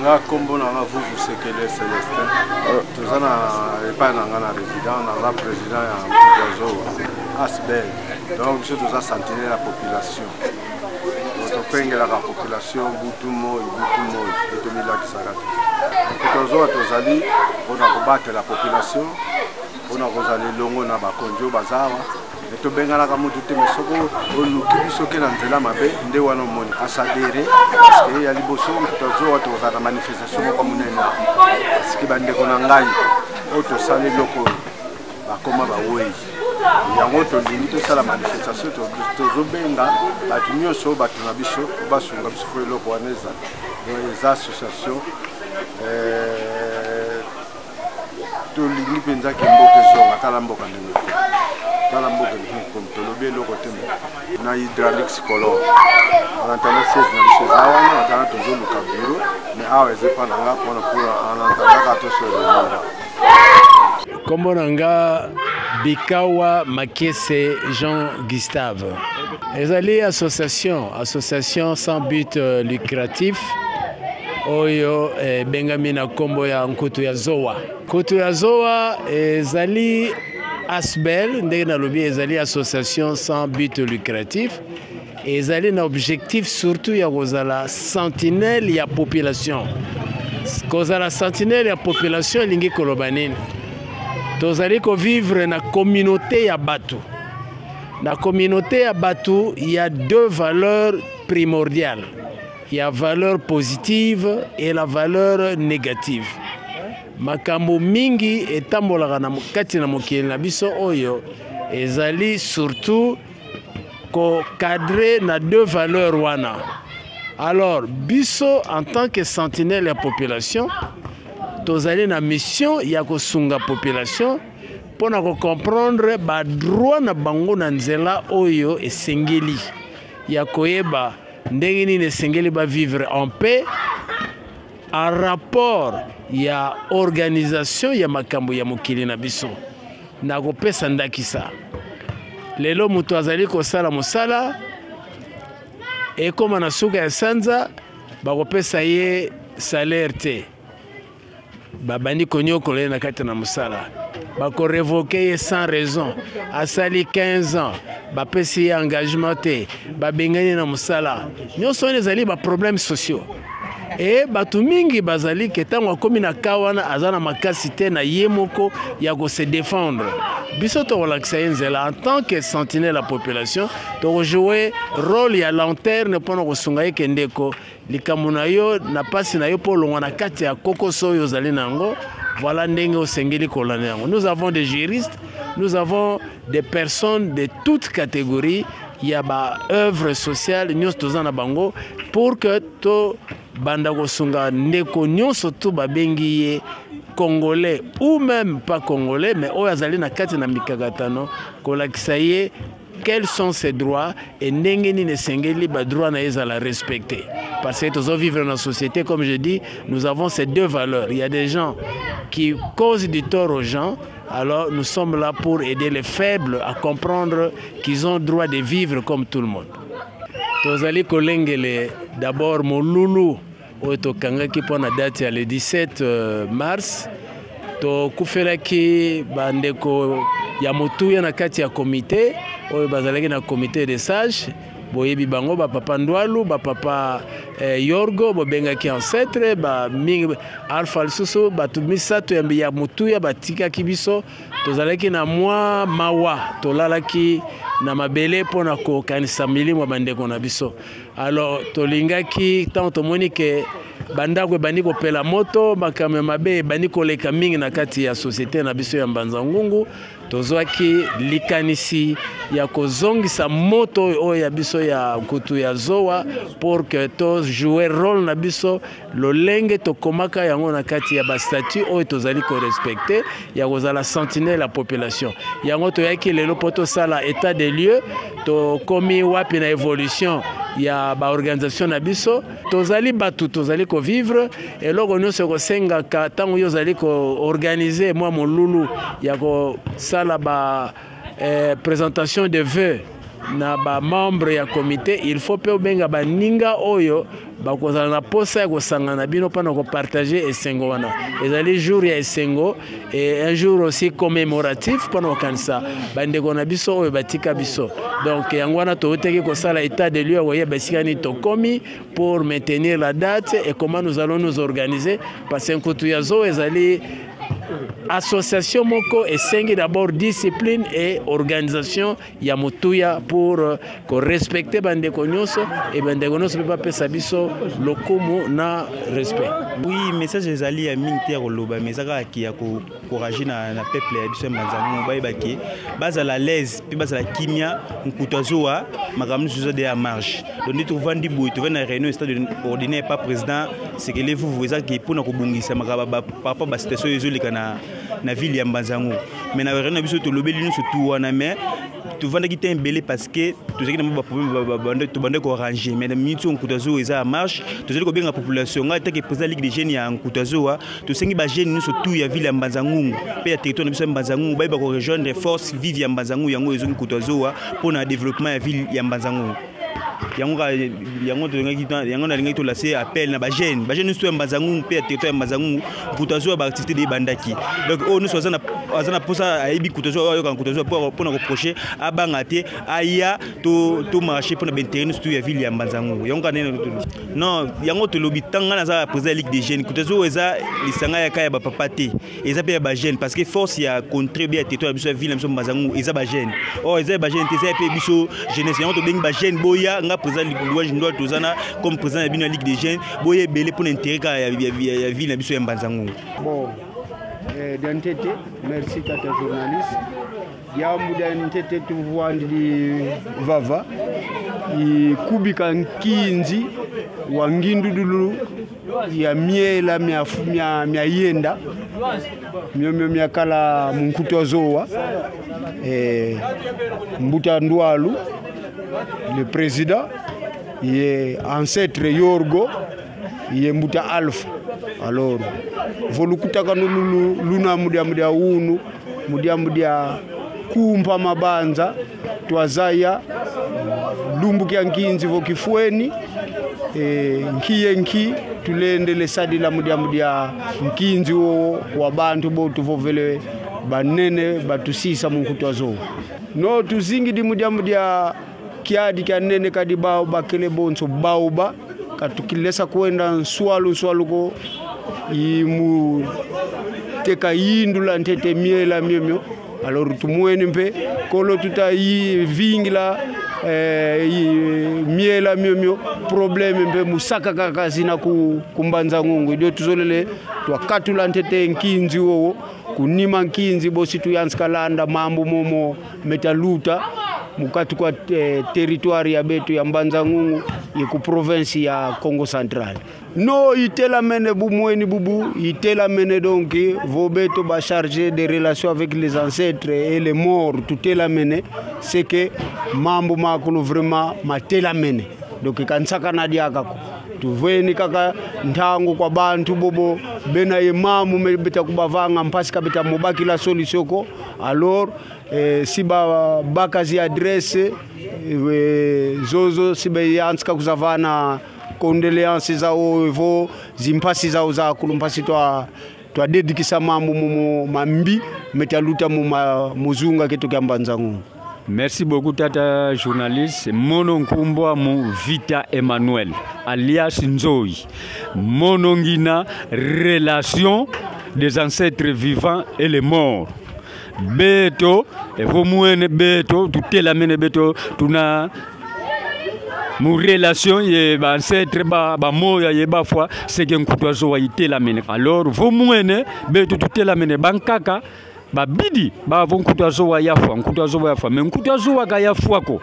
Nga kombo na nga Vuvu Sekele Celestin. Toza na epai na nga na résident, naza président ya Mputu Asbel. Donc biso toza sentinelle ya population. Tokengelaka population butu moi butu moi e tomilakisaka te. Mputu Zowa tozali mpona kobatela population, mpona kozala elongo na bakonzi oyo baza awa. Tobenganaka motu te, me soki oluki biso ke na nzela mabe nde wana omoni asadere. Parceke ya liboso tozowa tokozala na manifestation moko monene awa, parceke bandeko na ngai oyo tosala eloko oyo bakoma bawei, yango tolingi tosala manifestation. Tozobenga bato nyonso, bato na biso basunga biso po eloko wana ezala. Donc eza association tolingi mpenza ke mboka ezonga. Tala mboka ndenge, tala mboka ekomi, tolobi eloko te na hydraulique color. En attendant, siège na biso eza wana. En attendant, tozoluka bureau, mais awa eza epa na nga mpona mpona en attendant kaka tosolela. Kombo na nga Bikawa Makese Jean Gustave. Ezali association sans but lucratif oyo ebengami na nkombo ya Nkutu ya Zowa. Nkutu ya Zowa ezali asbel, ndenge nalobi, ezali association sans but lucratif. Ezali na objectif surtout ya kozala sentinelle ya population. Kozala sentinelle ya population elingi koloba nini? Tozali kovivre na communauté ya bato. Na communauté ya bato, il y a deux valeurs primordiales. Il y a valeur positive et la valeur négative. Makambo mingi etambolaka na kati na mokili na biso oyo ezali surtout kocadrer na deux valeurs wana. Alors biso, en tant que sentinelle ya population, tozali na mission ya kosunga population mpona kocomprendre badroit na bango na nzela oyo esengeli ya koyeba ndenge nini esengeli bavivre en paix en rapport ya organisation ya makambo ya mokili na biso. Nakopesa ndakisa: lelo moto azali kosala mosala, ekóma na suka ya sanza, bakopesa ye salaire te, babandi konyokola ye na kati na mosala, bakorévoquer ye sans raison. Asali 15 ans, bapesi ye engagement te, babengani na mosala. Nyonso wana ezali baproblème sociaux. E bato mingi bazali ke ntango akómi na ka wana, aza na makasi te na ye moko ya kose défendre. Biso tokolakisa ye nzela. En tant que sentinelle ya population, tokojoue rôle ya lanterne mpona kosunga ye ke ndeko, likambo na yo na mpasi na yo, mpo olongwa na kati ya kokoso oyo ozali na yango, voilà ndenge osengeli kolanda yango. Nous avons des juristes, nous avons des personnes de toutes catégories ya baœuvre sociale nyonso, toza na bango pour que tobanda kosunga ndeko nyonso tu babengi ye congolais ou même pas congolais, mais oyo azali na kati na mikakatano, kolakisa ye quels sont ses droits et ndenge nini esengeli badroit na ye ezala respecté. Parce que tozovivre dans la société, comme je dis, nous avons ces deux valeurs. Il y a des gens qui causent du tort aux gens, alors nous sommes là pour aider les faibles à comprendre qu'ils ont droit de vivre comme tout le monde. Tozali kolengele d'abord molulu oyo tokangaki mpo na date ya le 17 mars. Tokufelaki bandeko ya motuya na kati ya komite oyo bazalaki na comité de sage. Boyebi bango, bapapa Ndwalu, bapapa Yorgo, bobengaki ancêtre bamingi, Alpha lisusu. Bato misato ya motuya batikaki biso. Tozalaki na mwa mawa, tolalaki na mabele mpona kokanisa milimo ya bandeko na biso. Alors tolingaki, ntango tomoni ke bandako ebandi kopela moto, makambo ya mabe ebandi koleka mingi na kati ya société na biso ya Mbanza Ngungu, tozwaki likanisi ya kozongisa moto oyo ya biso ya Nkutu ya Zowa pour que tojoue rôle na biso lolenge tokomaka yango na kati ya bastatut oyo tozali korespecter ya kozala sentinelle ya population. Yango toyaki lelo mpo tosala état de lieu, tokomi wapi na évolution ya baorganisation na biso. Tozali bato, tozali kovivre. Eloko nyonso ekosengaka, ntango yo ozali koorganiser mwa molulu ya kosala ba présentation de vœux. na bamembre ya comité, il faut mpe obenga baninga oyo bakozala na posa ya kosangana na bino mpona kopartage esengo wana. Ezali jour ya esengo et un jour aussi commémoratif mpona kokanisa bandeko na biso oyo batika biso. Donc yango wana toutaki kosala état de lieu ya koyeba esika nini tokomi pour maintenir la date et comment nous allons nous organiser, parce que Nkutu ya Zowa ezali association moko esengi d'abord discipline et organisation ya motuya pour korespecte bandeko nyonso e bandeko nyonso mpe bapesa biso lokumu na respect. Oui, message ezali ya mingi te ya koloba, mais eza kaka ya koencourage na peuple ya biso ya Mbanza-Ngungu, bayeba ke bazala l'aise mpe bazala kimia. Nkutu azowa makambo nyonso eza de ya marche. Donc nde tovandi boye, tovandi na réunion stade ordinaire pa président Sekele Vuvu, eza ke mpona kobongisa makambo par rapport basituation oyo ezoleka na ville ya Mbanza-Ngungu. Mais na réunion na biso tolobeli nyonso tu wana, mais tovandaki te ebele parce que tozalaki na mwa baproblème, tobandaki koarrange. Mais na minute oyo Nkutu Azowa eza ya marche. Tozali kobenga population. Ngai take président ligue des jeunes ya Nkutu Azowa, tosengi bajeune nyonso tu ya ville ya Mbanza-Ngungu mpe ya territoire na biso ya Mbanza-Ngungu bayeba korejoindre force vive ya Mbanza-Ngungu. Yango ezongi Nkutu Azowa mpona développement ya ville ya Mbanza-Ngungu. Yango yango tolingaki, yango nalingaki tolase appel na bajeune nyonso ya Mbanza-Ngungu mpe ya territoire ya Mbanza-Ngungu. Nkutu Azowa, baactivité de ebandaki. Donc oyo nyonso aza na mposa, ayebi Nkutu Azowa, ayoka Nkutu Azowa mpona koproche, abanga te, aya tomarche mpona baintérêt nyonso tu ya ville ya Mbanza-Ngungu. Yango kaka nene non, yango tolobi. Ntango ngai naza président ya ligue des jeunes, Nkutu Azowa eza lisanga ya kaka ya bapapa te, eza mpe ya bajeune, parce que force ya contrée ya territoire ya biso, ya ville na biso Mbanza-Ngungu, eza bajeune. Or eza ya bajeune te, eza ya mpe biso jeunesse. Yango tobengi bajeune boya. Nga président Louange Ndwal, toza na comme président ya bino ya ligue des jeunes, boya ebele mpona intérêt kaka ya ville na biso ya Mbanza-Ngungu. Bon, dantete, merci tata journaliste. Diambu dantete, tuvwandili vava ikubika nkinzi wa ngindudulu ya miela mya, mya, mya yenda myomyo myakala munkutu azowa Mbuta Ndwalu le président ye ancêtre Yorgo ye Mbuta Alpha. Alors volukutaka nululu luna mudia mudia unu mudia mudia kumpa mabanza twazaya lumbukia nkinzi vokifweni nkiye nki tulendele sadila mudia mudia nkinzi wo wa bantu botu vovele banene batusisa munkutu azo no tuzingidi mudia mudia kiadi kya nene kadi bao bakele bonso baoba katukilesa kwenda nswalu nswalu ko imu teka yindula ntete miela myomyo. Alors tumweni mpe kolo tuta yi vingila miela myomyo problème mpe musaka kaka zina ku kumbanza ngungu dio tuzolele twakatula ntete nkinzi wowo kunima nkinzi bosi tuyansikalanda mambo momo metaluta mukati kwa territoire ya betu ya Mbanza Ngungu ku province ya Congo Central. No itela mene bumweni bubu itela mene, donc vobeto ba chargé des relations avec les ancêtres et les morts tutela mene, c'est que mambo makulu vraiment matela mene. Donc kansaka na diakako tuveni kaka ntango kwa bantu bobo bena ye mamu beta kubavanga mpasi kabeta mobaki la solution ko. Alors si ba bakazi adresse zozo si ba yanska kuzavana condoléances zao vo zimpasi zao za kulumpasi twa twa dedikisa mambo mumu mambi metaluta mu muzunga ketu kya Mbanza-Ngungu. Merci beaucoup tata journaliste. Mono Nkumbwa mu Vita Emmanuel alias Nzoyi. Mono ngina relation des ancêtres vivants et les morts. Beto evo mwene beto tutela mene beto tuna mu relation ye ba ancêtre ba moya ye ba foi c'est que Nkutu azowa itela mene. Alors vo mwene beto tutela mene bankaka babidi bavo Nkutu azowa yafwa, Nkutu azowa yafwa, me Nkutu azowa ka yafwako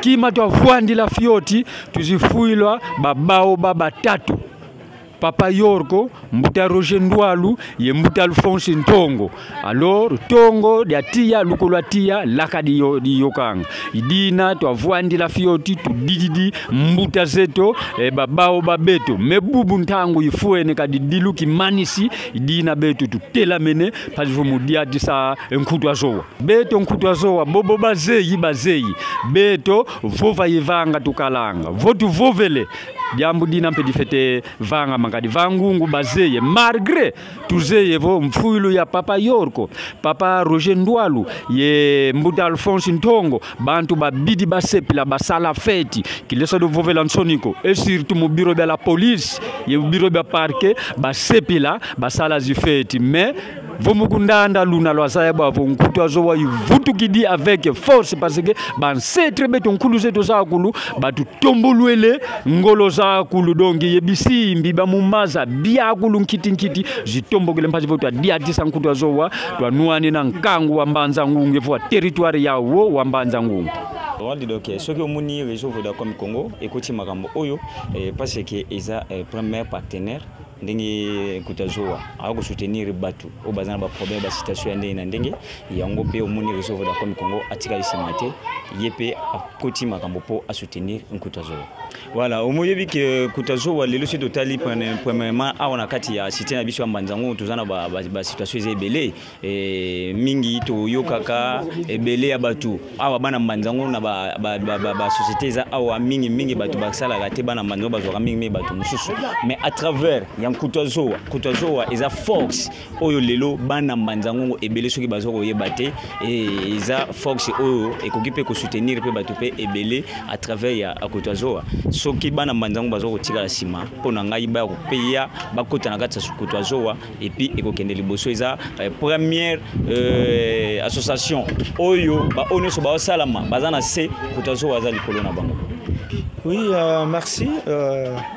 kima twafwandila fioti tuzifuilwa babao ba batatu. Papa Yorko, mbuta Roger Ndwalu, ye mbuta Alphonse Ntongo. Alors tongo dia tia lukolo tia laka di yo di yokanga. Idina twavwandila fioti tudididi mbuta zeto e babao babeto mebubu ntangu ifuene kadi dilu kimanisi idina betu tutela mene pazivu mudiati sa nkutu azowa beto nkutu azowa bobo bazeyi bazeyi beto vova yivanga tukalanga votu vovele diambu dina mpe difete vanga makadi vangungu bazeye malgré tuzeye vo mfuilu ya papa Yorko, papa Roger Ndwalu ye mbuta Alphonse Ntongo bantu babidi basepela basala feti kilesa do vovela nsoniko et surtout mu bureau bya la police ye bureau bya parquet basepela basala zifeti mais vomukundanda luna lwazaya bwavo nkutu azowa ivutukidi avec force parce que bansetre beto nkulu zetu zakulu batutombulwele ngolo zakulu donc ye bisimbi bamumaza byakulu nkitinkiti zitombokele mpasi vo twadiatisa nkutu azowa twanuani na nkangu wa mbanza ngungu evo wa territoire yawo wa mbanza ngungu. Rwanda donc soki omoni réseau Vodacom Congo ekoti makambo oyo parce que eza premier partenaire ndenge Nkutu Azowa aza soutenir bato oyo baza na baproblème basituation ya ndenge na ndenge yango mpe omoni réseau Vodacom Congo atikali nsima te ye mpe akoti makambo mpo asoutenir Nkutu Azowa. Voilà, omoyebi ke Nkutu Azowa lelo soki totali premièrement awa na kati ya cité na biso ya Mbanza-Ngungu toza na basituation eza ebele mingi toyokaka ebele ya bato awa bana Mbanza-Ngungu na basociété eza awa mingi mingi bato basalaka te bana Mbanza-Ngungu bazwaka mingi mingi bato mosusu mais à travers ya Nkutu Azowa, Nkutu Azowa eza force oyo lelo bana Mbanza-Ngungu ebele soki bazwa koyeba te eza force oyo ekoki mpe kosoutenir mpe bato mpe ebele à travers ya Nkutu Azowa. Soki bana Mbanza-Ngungu bazwa kotikala nsima mpo na ngai baya kopeya bakota na kati ya Nkutu Azowa et puis ekokende liboso eza première association oyo ba oyo nyonso baosalama baza na se Nkutu Azowa aza likolo na bango. Oui, merci.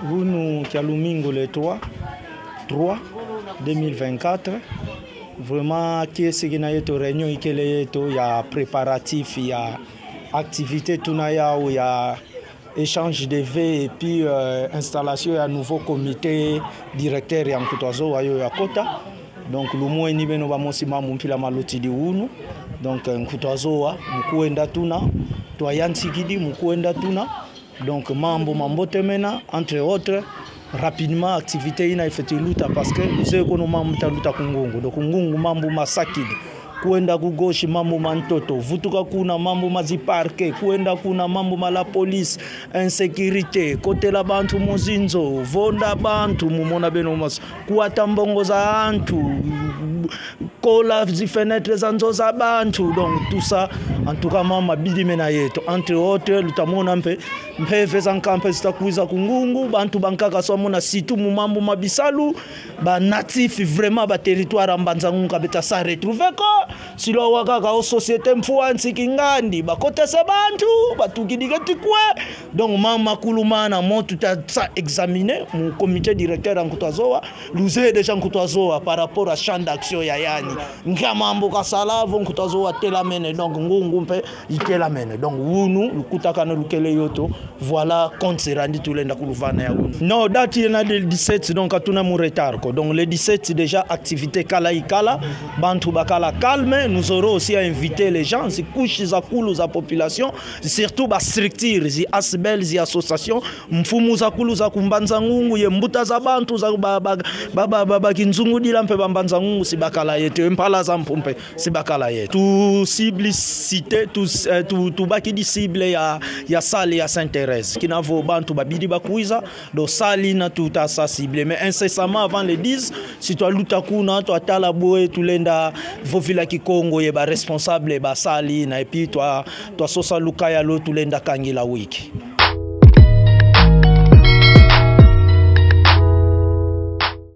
Vous Kialumingo le 3 3 2024 vraiment qui na yeto réunion ikele yeto ya préparatif ya activité tuna ya ou ya échange de vœux et puis installation ya nouveau comité directeur ya Nkutu Azowa yo ya kota. Donc lumwe ni beno ba mosi mamu mpila maluti di unu. Donc Nkutu Azowa mukuenda tuna toyantikidi mukuenda tuna. Donc mambo mambo temena entre autres rapidement activité ina effectué luta parce que ze kono mambo ta luta kungungu. Donc kungungu mambo masakidi kuenda ku gauche mambo mantoto vutuka kuna mambo maziparke kuenda kuna mambo mala police insécurité kotela bantu muzinzo vonda bantu mumona beno mas kuata mbongo za antu kola zi fenêtre za nzo za bantu. Donc tout ça en tout cas mama bidime na yeto entre autres lutamona mpe mpeve za nkampe zitakuiza kungungu bantu bankaka so mona situ mu mambo mabisalu ba natif vraiment ba territoire Mbanza-Ngungu kabeta sa retrouver ko silo wakaka o société mfuansi kingandi bakotesa bantu batukidike tikwe. Donc mama kulumana motu ta sa examiner mu comité directeur Nkutu Azowa luze déjà Nkutu Azowa par rapport à champ d'action ya yani ngamambo kasalavo Nkutu Azowa telamene donc ngungu mpe itelamene donc wunu lukutaka na lukele yoto voilà compte rendu tulenda kuluvana ya wunu. Non date na le 17 donc atuna mu retard ko. Donc le 17 déjà activité kala ikala bantu bakala calme. Nous aurons aussi à inviter les gens si couche za kulu za population surtout ba structure zi asbel zi association mfumu za kulu za kumbanza ngungu ye mbuta za bantu za ba ba ba ba, ba, ba kinzungu dila mpe ba mbanza ngungu si bakala yetu mpala za mpumpe si bakala yetu tout cible cité tout tout tout baki di cible ya ya salle ya Sainte-Thérèse kinavo bantu babidi bakuiza do sali na tout à sa cible mais incessamment avant le 10 si toi luta kuna toi tala boe tulenda vovila ki Congo ye ba responsable ba sali na et puis toi toi sosa lukaya lo tulenda kangila wiki.